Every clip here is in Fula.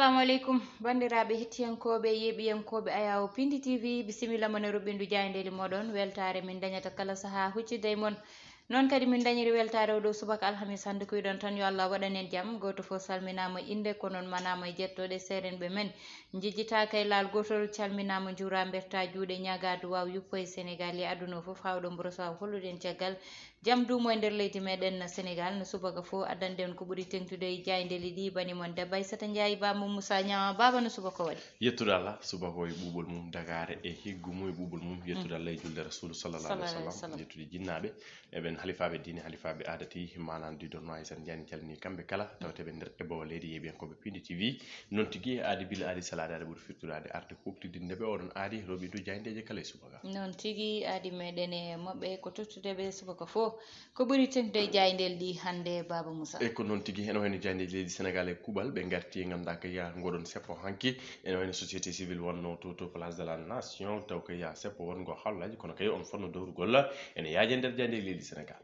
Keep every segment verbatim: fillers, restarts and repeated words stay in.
Assalamu aleykum, banndiraaɓe hettiyankooɓe, yeeɓiyankooɓe Ayaawo Pindi T V, bisimilla mon e roɓɓindu jaayndeeli mooɗon. Weltaare min dañata kala sahaa huccitde e mon. Noon kadi min dañiri weltaare oo ɗoo subaka alhamis hannde, ko wiɗon tan yo Allah waɗan en jam. Gooto fof salminaama innde, ko noon manaama e jettooɗe seerenɓe men. Njejjitaaka e laal gootol, calminaama, njuuraa, mbertaa juuɗe, ñaagaa duwaaw yuppo e Senegaal e aduna o fof, haa oɗon mboros waaw hollude en caggal jam duumo e nder leydi meɗen Senegaal. No subaka fof, addande on ko ɓuri teŋtude e jaayndeeli ɗi, bani mon debbo Aissata Ndiaye, Bambo Moussa Niang. Baaba, no subaka waɗi? Yettude Allah, subaka o e ɓuuɓol mum, dagaare e higgu mum e ɓuuɓol mum. Yettude Allah e julde Rasulu sallallahu alaihi wasallam. Yettude jinnaaɓe, e ɓen halifaaɓe diine, halifaaɓe aadati, maanaam ɗi ɗon no Aissata Ndiaye, en calminii kamɓe kala, tawteeɓe nder e ɓaawo leydi, yeeɓiyankooɓe Pindi T V. Noon tigi, aadi bila aadi salaade, aɗa ɓuri firtude aadi arde huuɓtidinde ɓe oɗon aadi roɓindu jaayndeeje kala e subaka. Noon tigi, aadi meɗen e moɓɓe ko tottude ɓe subaka fof. Ko ɓuri teŋtude e jaayndeeli ɗi hannde, Baaba Moussa? E ko noon tigi, ene wayno jaayndeeji leydi Senegaal e kuuɓal, ɓe ngarti e ngannduɗaa kay yaa ngoɗon seppo hanki, ene wayno société civile wonno to, to Place de la Nation, taw kay yaa seppo wonngo hallaaji, kono kay on fotno dowrugol ene yaaji e nder jaayndeeji leydi Senegaal.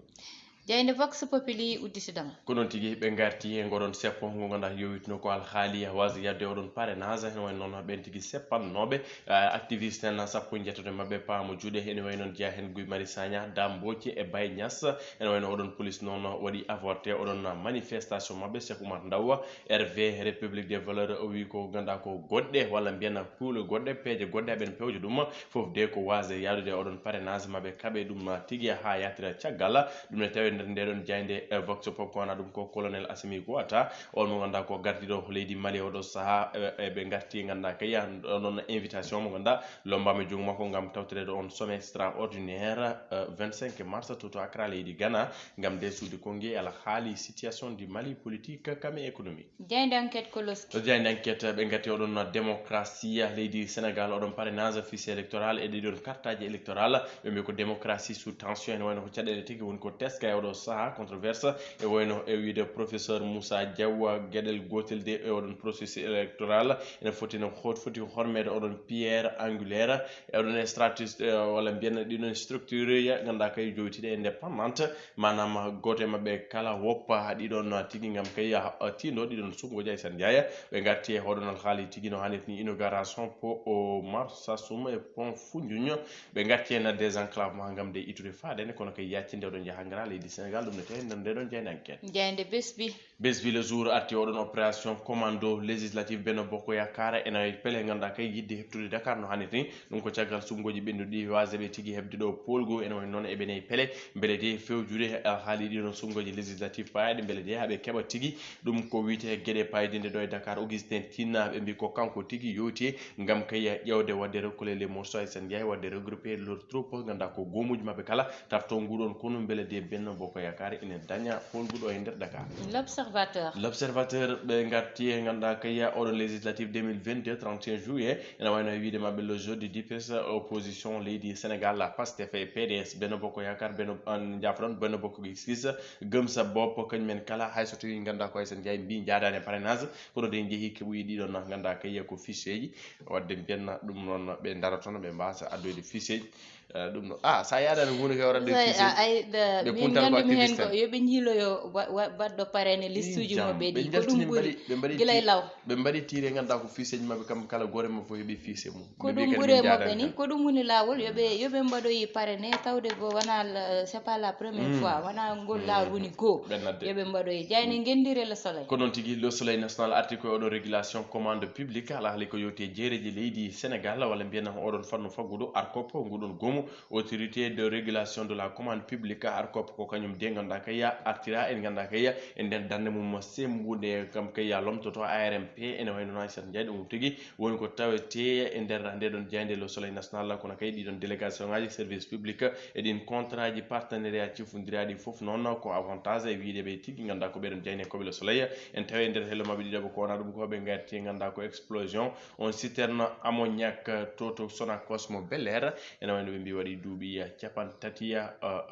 Jaaynde Vox Populi udditidama. Ko noon tigi, ɓe ngarti e ngoɗon seppo ngo ngannduɗaa yowitno ko alhaali waasde yaɗde oɗon parrainage, ene wayno noon ɓen tigi seppannooɓe, eh, activiste en sappo e njettoɗo e maɓɓe paamo juuɗe, ene wayno noon jeyaa heen Guy Marius Sagna, Dame Mbodj e Baye Niass, ene wayno oɗon police noon waɗi avorté oɗon manifestation maɓɓe, Cheikh Oumar Ndaw, R V, République des valeurs, o wi ko ngannduɗaa ko goɗɗe, walla mbiyen kuule goɗɗe, peeje goɗɗe, aɓen pewja ɗum, fof de ko waasde yaadude oɗon parrainage maɓɓe, kaɓe ɗum tigi haa yaatira caggal. Ɗum ne tawi nder nde ɗon jaaynde, eh, Vox Pop, ko wona ɗum ko Colonel Assimi Goïta, on mo ngannduɗaa ko gardiiɗo leydi Mali oɗo sahaa, eh, eh, ɓe ngarti ngannduɗaa kay oɗon invitation mo ngannduɗaa lombaama e junngo makko ngam tawtoreede on sommet extraordinaire, eh, vingt-cinq mars to, to Accra leydi Ghana, ngam nde suudu konngi e alhaali situation du Mali politique comme économique. Jaaynde Enquête ko loski. To jaaynde Enquête, ɓe ngarti oɗon démocratie leydi Senegaal, oɗon parrainage, fichier électoral e ɗiɗon kartaaji électoral. Ɓe mbi ko démocratie sous tension, ene wayno ko caɗeele tigi woni ko teska e oɗo sahaa, controverse, e wayno e wiide professeur Moussa Diaw, geɗel gootel de e oɗon processus électoral, ene foti no hot-, foti hormeede oɗon pierre angulaire, e oɗon stratus, eh, walla mbiyen ɗiɗon structure ya ngannduɗaa kay jowitiiɗe indépendante, maanaam gooto e maɓɓe kala woppa ɗiɗon tigi ngam kay, ah, tindo ɗiɗon suɓngooji Aissata Ndiaye. Ɓe ngarti e hoɗon alhaali tigi no hannirta ni inauguration pont Oumar Sassoum e pont Foundiougne. Ɓe ngarti e désenclavement ngam de ittude faaɗe nde, kono kay yaccinde oɗon njaha ngara leydi Senegaal, ɗum ne tawi nder nde ɗon jaaynde Enquête. Jaaynde Besbi. Besbi Le Jour arti oɗon opération commando législative Benno Bokk Yaakaar ene pele ngannduɗaa kay yiɗde heɓtude Dakar no hannirta ni. Ɗum ko caggal suɓngooji ɓennuɗi waasde ɓe tigi heɓde ɗo poolgu, ene wayno noon eɓe ne pele mbele de fewjude e alhaali ɗiɗon suɓngooji législative payaaɗi, mbele de haɓe keɓa tigi ɗum ko wiyetee geɗe paydinde ɗo e Dakar. Augustin Tine, ɓe mbi ko kanko tigi yowiti ngam kay ƴeewde waɗde recoller les morceaux, Aissata Ndiaye, waɗde regrouper leurs troupes, ngannduɗaa ko goomuuji maɓɓe kala tafto nguɗon konu mbele de Benno Bokk Yaakaar ene daña poolgu ɗo e nder Dakar. L'Observateur. L'Observateur, ɓe ngarti e ngannduɗaa kay oɗon législative deux mille vingt-deux, trente et un juillet, ene wayno e wiide maɓɓe le jeu du dupes, opposition leydi Senegaal, la Pastef e P D S, Benno Bokk Yaakaar, Benno, an jaafoɗon, Benno Bokk Gis Gis, Gëm Sa Bopp, kañum en kala, hay so tawii ngannduɗaa ko Aissata Ndiaye mbi njaadaani parrainage, kono de njehi keɓoyi ɗiɗon ngannduɗaa kay ko ficheeji, waɗde mbiyen ɗum noon ɓe ndarotono ɓe mbaasa addoyde ficheeji. Eh, ɗum ɗo. Ah, sa yaadani huunde kay waɗande fiche. Ay, ɓe min nganndumi heen ko yo ɓe njiiloyo wa-, wa-, baɗɗo parrain e listuuji maɓɓe ɗi. Ko ɗum ɓuri. Gila e law. Ɓe mbaɗi tiire ngannduɗaa ko ficheeji maɓɓe kam kala gooto e maɓɓe fof heɓi fiche mum. Ko ɗum ɓuri e moɓɓe ni, ko ɗum woni laawol, yo ɓe, yo ɓe mbaɗoyi parrain tawde ko wona la, c'est pas la première fois, wona ngol laawol woni goo. Yo ɓe mbaɗoyi. Jaaynde ngenndire Le Soleil. Ko noon tigi, Le Soleil National arti ko e oɗo régulation commande publique, alhaali ko yowti e jeereeji leydi Senegaal, walla mbiyen oɗon fannu faggudu, ARCOP, nguɗon goomu, Autorité de régulation de la commande publique, ARCOP, ko kañum de ngannduɗaa kay artira, en ngannduɗaa kay e nder darnde mum semmbunde, kam kay lomtoto A R M P, ene wayno noon Aissata Ndiaye, ɗum tigi woni ko tawetee e nder nde ɗon jaaynde Le Soleil National, kono kay ɗiɗon délégation ngaji service public e ɗin contrat ji partenariat cifondiraaɗi fof noon ko avantage e wiide ɓe tigi ngannduɗaa ko ɓeɗon jaaynde koɓe Le Soleil, en tawi e nder hello maɓɓe ɗiɗo ko wona ɗum ko ɓe ngarti ngannduɗaa ko explosion on citerne ammoniac to, to Sonacos mo Bel Air, ene wayno ɓe Waɗi duuɓi capan tati,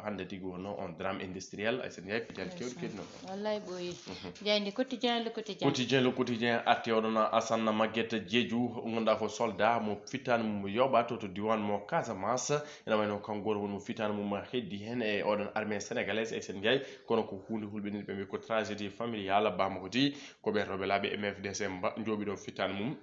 hannde tigi wonno on drame industriel. Ay sen yaay pital kewɗi kewɗi noon. Wallay ɓooyi. Jayndi quotidien le quotidien. Quotidien le quotidien. Arti oɗon Asanna Maguette Jeeju, ngannduɗaa ko soldat mo fitaani mum yoɓa to to diwan mo Casamance. Ene wayno kanko goto woni mo fitaani mum heddi heen e oɗon armée sénégalaise. Ay sen yaay kono ko huunde hulɓinirɓe mbi ko tragédie familiale bamako di ko ɓe rewɓe laaɓe M F D C mba jooɓi ɗo fitaani mum.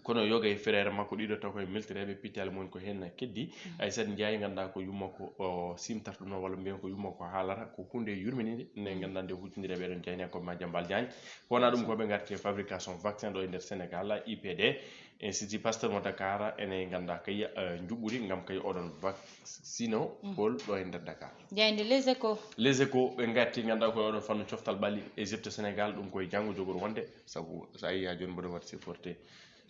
Kono yoga e frère makko ɗiɗo taw koye miltireɓe pital mum ko hen keddi. Ay sen jaayi ngannduɗaa ko yumma ko o simtata ɗum noon walla mbiyen ko yumma ko haalata ko hunde yurmininde nde ngannduɗaa nde huccondire ɓeɗon jayni ko ma jambal jaañ. Ko wona ɗum ko ɓe ngarti e fabrication vaccin ɗo e nder Sénégal I P D, Institut Pasteur mo Dakar ene ngannduɗaa kay njuɓɓudi ngam kay oɗon vaccino pol ɗo e nder Dakar. Jayde les échos. Les échos ɓe ngarti ngannduɗaa koye oɗon fannu coftal ɓalli Égypte Sénégal ɗum koye janngo jogori wonde. Sabu so a yii haa jooni mboɗo waɗi supporté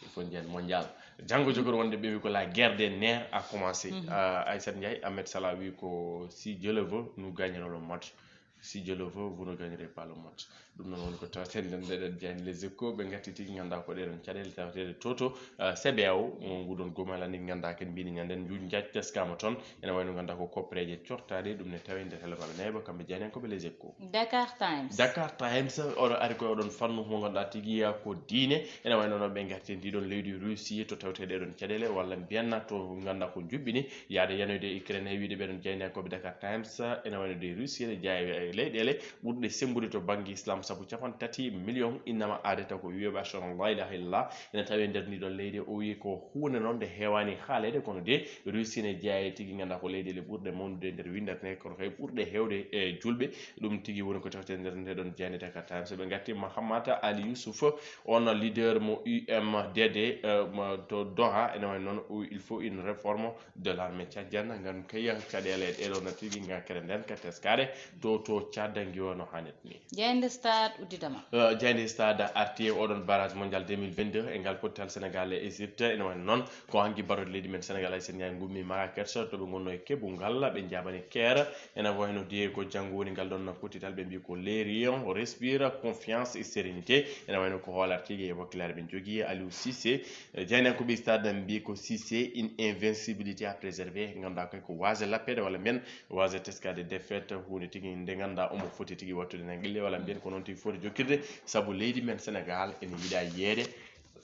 il faut njiyan mondial. Janngo jogori wonde ɓe wi ko la guerre des nerfs a commencé. Aysat Ndiaye, Ahmed Salah wi ko si Dieu le veut nous gagnerons le match. Si Dieu le veut vous ne gagnerez pas le match. Ɗum noon woni ko tawten nden ndeɗen jani les échos ɓe gatti tigi ngannduɗaa ko ɗeɗon caɗele taweteɗe toto. Sebeyaw nguɗon gomala ni ngannduɗaa ken mbini ñanden njuuj njaaj teskama toon. Ene wayno ngannduɗaa ko koppereje cortaɗe ɗum ne tawe nder hello maɓɓe nayba kamɓe jani en koɓe les échos. Dakar Times. Dakar Times oɗo ari koye oɗon fannu mo ngannduɗaa tigi ko diine. Ene wayno noon ɓe ngarti ndiɗon leydi Russie to tawte ɗeɗon caɗele walla mbiyanna to ngannduɗaa ko juɓɓini yaade yanoyde Ukraine e wiide ɓeɗon jaynakoɓe Dakar Times. Ene wayno de Russie ene jeeya e leyɗele ɓurɗe sembude to bangge islam sabu capan tati million innama aade taw ko wiyoɓe ashhadu an la ilaha illallah. Ene tawi e nder ndiɗon leydi o wi ko huunde noon nde heewani haalede kono de Russie ne jeeya e tigi ngannduɗaa ko leyɗele ɓurɗe mawnude e nder winndere nde kono kay ɓurɗe heewde e julɓe. Ɗum tigi woni ko tawte nder ndeɗon jayne Dakar Times ɓe gatti Mahamat Ali Youssouf on leader mo U M D D to Doha ene wayno noon il faut une réforme de l'armée tchadienne ngam kay caɗele ɗeɗo no tigi ngakkere nden ka teskare to to Tchad ngiwa no hannirta ni. Jayde Stade uddidama. Jayde Stade arti e oɗon barrage mondial deux mille vingt-deux e ngal pottal Sénégal e Égypte ene wayno noon ko hanki baroɗe leydi men Sénégal ay sen ñaani ngummi Marrakech to ɓe ngonno e keɓu ngal ɓe jaabani Caire. Ene wayno de ko janngo woni ngal ɗon pottital ɓe mbi ko les lions respirent confiance et sérénité. Ene wayno ko hoolare tigi e wakkilaare ɓe jogii Aliou Cissé. Jaynakoɓe Stade mbi ko Cissé une invincibilité à préserver ngannduɗaa kay ko waase lappeede walla mbiyen waase teskade défaite huunde tigi nde ngannduɗaa omo foti tigi wattude nangille walla mbiyen ko noon tigi foti jokkirde sabu leydi men Sénégal ene yiɗa yiyeede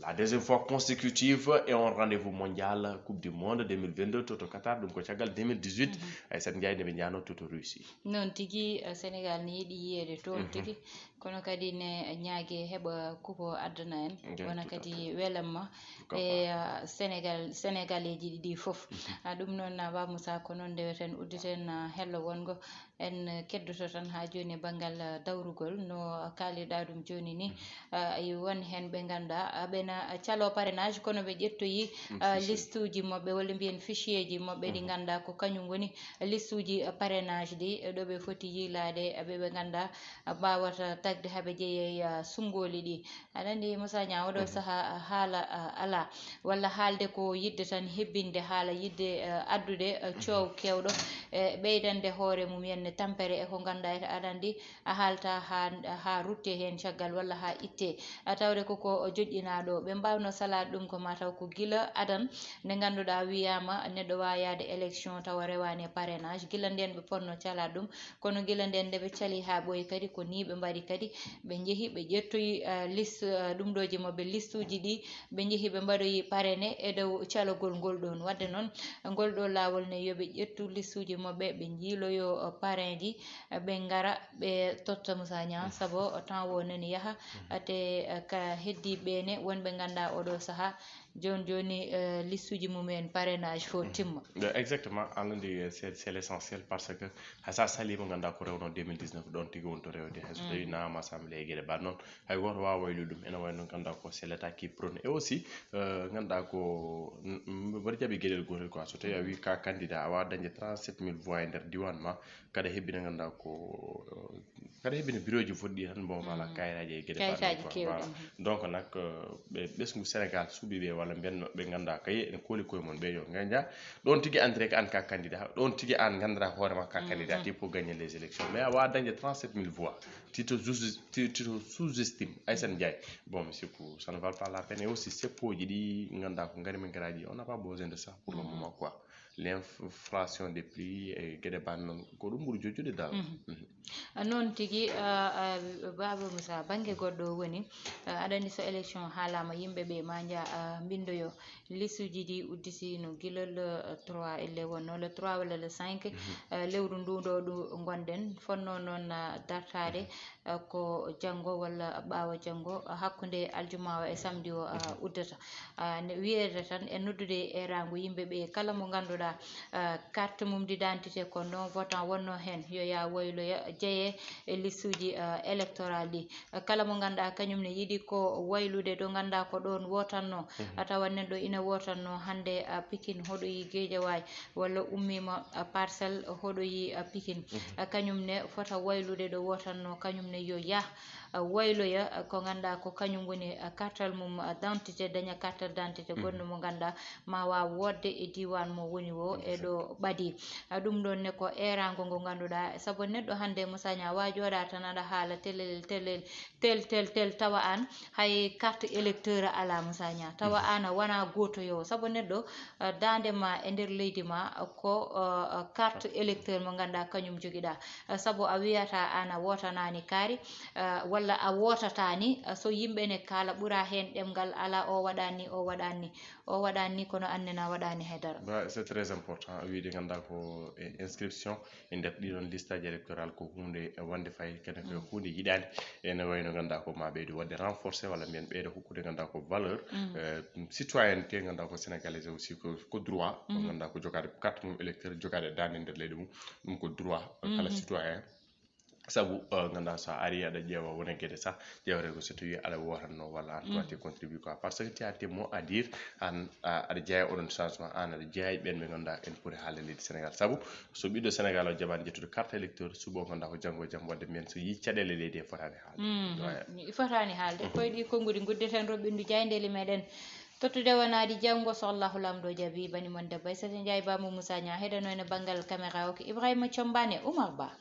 la deuxième fois consécutive et on rendez-vous mondial coupe du monde deux mille vingt-deux to to Qatar ɗum ko caggal deux mille dix-huit. Aysat Ndiaye nde ɓe njano to to Russie. Noon tigi Sénégal ne yiɗi yiyeede toon tigi kono kadi ne ñaage heɓa kubo addana en wona kadi welamma e Sénégal sénégaleeji ɗiɗi fof. Ɗum noon Ba Moussa ko noon ndeweten udditen hello wongo en keddoto tan haa jooni e banngal dawrugol no kaalirɗa ɗum jooni ni. Won heen ɓe ngannduɗaa ɓena calo parrainage kono ɓe ƴettoyi listuuji maɓɓe walla mbiyen fichierji maɓɓe ɗi ngannduɗaa ko kañum woni listuuji parrainage ɗi ɗo ɓe foti yiilaade ɓe ɓe ngannduɗaa mbaawata tagde haa ɓe jeeyey sunngooli ɗi. Aɗa anndi Moussa Niang oɗo saha haala alaa walla haalde ko yiɗde tan hebbinde haala yiɗde addude coow kewɗo e ɓeydande hoore mum yenne tampere e ko ngannduɗaa aɗa anndi a haalta haa haa rutte heen caggal walla haa itte. Tawde koko joƴƴinaa ɗo ɓe mbaawno salaade ɗum ko mataw ko gila adan nde ngannduɗaa wiyaama neɗɗo waawa yaade élection tawa rewaani e parrainage gila ndeen ɓe potno calaade ɗum. Kono gila nden nde ɓe cali haa ɓooyi kadi ko nii ɓe mbaɗi kadi ɓe njehi ɓe ƴettoyi liste ɗumɗooji maɓɓe listuuji ɗi ɓe njehi ɓe mbaɗoyi parene e dow calogol ngol ɗoon. Wadde noon ngol ɗo laawol ne yo ɓe ƴettu listuuji maɓɓe ɓe njiiloyo parenji ɓe ngara ɓe totta Moussa Niang sabu temps o nani yaha te ka heddiiɓe ne wonɓe ngannduɗaa oɗo sahaa jooni jooni listuuji mumen parrainage fof timma. Exactement, an anndi c'est c'est l'essentiel parce que hay sa salima ngannduɗaa ko rewno deux mille dix-neuf ɗoon tigi woni to rewde hay so tawi nama assemblée e geɗe mbaɗ noon hay gooto waawa waylude ɗum ene wayno ngannduɗaa ko c'est l'état qui prône et aussi ngannduɗaa ko mbaɗa jaɓi geɗel gootel quoi so tawi a wi ka candidat a waawa dañde trente-sept mille voix e nder diwan ma kaɗa hebbina ngannduɗaa ko kaɗa hebbina bureau ji fof ɗi tan bon voilà kayitaji e geɗe kayitaji kewɗi. Donc nak ɓe ɓesngu Sénégal suuɓi ɓe walla mbiyen ɓe ngannduɗaa kay ene kooli koye mum ɓe yo ngannduɗaa ɗon tigi anndire ko an ka candidat ɗon tigi an ngannduɗaa hoore ma ka candidat te pour gagner les élections mais a wawa dañde trente-sept mille voix tito sous tito sous-estime Aysata Ndiaye. Bon mi sikku ça ne vaut pas la peine et aussi seppoji ɗi ngannduɗaa ko ngari min garaji on n'a pas besoin de ça pour le moment quoi. L'inflation des prix e geɗe ban noon, ko ɗum ɓuri jojjude dal. Mhm. Noon tigi, baaba Moussa, bannge goɗɗo o woni, aɗa anndi so élection haalaama, yimɓe ɓe ma nja mbindoyo. Liste uji ɗi udditiino gila le trois, elle wonnoo le trois walla le cinq lewru ndu ɗo ɗo ngonɗen, fotnoo noon dartaade ko janngo walla ɓaawo janngo, hakkunde aljuma o e samedi o uddata. Wiyeede tan e noddude e eeraango yimɓe ɓe kala mo ngannduɗaa carte mum d'identité ko non votant wonnoo heen, yo yaa wayloya, jeyee e liste uji électoral ɗi. Kala mo ngannduɗaa kañum ne yiɗi ko waylude ɗo ngannduɗaa ko ɗoon wootannoo, a tawa neɗɗo ina wootannoo hannde Pikine, hoɗoyi Guédiawaye, walla ummiima Parcelles, hoɗoyi Pikine, kañum ne fota waylude ɗo wootannoo, kañum ne yo yah wayloya ko ngannduɗaa ko kañum woni kartal mum d'identité, daña kartal d'identité gonɗo mo ngannduɗaa ma waaw wootde e diiwaan mo woni o e ɗo ɓadii. Ɗum ɗoon ne ko eeraango ngo ngannduɗaa, sabu neɗɗo hannde Moussa Niang wa jooɗa tan aɗa haala telel telel tel tel tel, tawa aan hay carte électeur a alaa Moussa Niang, tawa aan a wona gootoyoowo, sabu neɗɗo daande ma e nder leydi ma ko carte électeur mo ngannduɗaa kañum jogiɗaa. Sabu a wiyata aan a wootanaani kaari, walla a wootataani, so yimɓe ne kaala ɓura heen ɗemngal, alaa o waɗaani ni, o waɗaani ni, o waɗaani ni, kono aan nena waɗaani hay dara. C'est très important, wiyde ngannduɗaa ko e inscription e nder ɗiɗon liste aji électoral ko huunde wonde fayi, kene ko huunde yiɗaande. Ene wayno ngannduɗaa ko ma ɓeydo waɗde renforcé walla mbiyen ɓeydo hokkude ngannduɗaa ko valeur citoyenneté, ngannduɗaa ko sénégalais aussi ko ko droit, ngannduɗaa ko jogaade carte mum électeur, jogaade daande nder leydi mum, ɗum ko droit kala citoyen. Sabu ngannduɗaa so a ari aɗa ƴeewa wona geɗe sah, ƴeewre ko so tawi aɗa wootanno walla an toi tu contribue quoi, parce que tu as tes mots à dire, an aɗa jeeya oɗon changement, an aɗa jeeya ɓen ɓe ngannduɗaa en poti haalde leydi Sénégal. Sabu so ɓiɗɗo Sénégal o jaɓaani ƴettude carte électeur, suɓo ngannduɗaa ko janngo e jam waɗde mbiyen so yii caɗeele leydi e fotaani haalde. Fotaani haalde koye ɗi konnguɗi nguddeten roɓɓindu jayndeli meɗen tottude wonaaɗi janngo so Allahu Laamɗo jaɓi. Bani mon debbo Aissata Ndiaye, Bamou Moussa Niang heɗano ene banngal caméra o ko Ibrahima Thiombane Oumar Ba.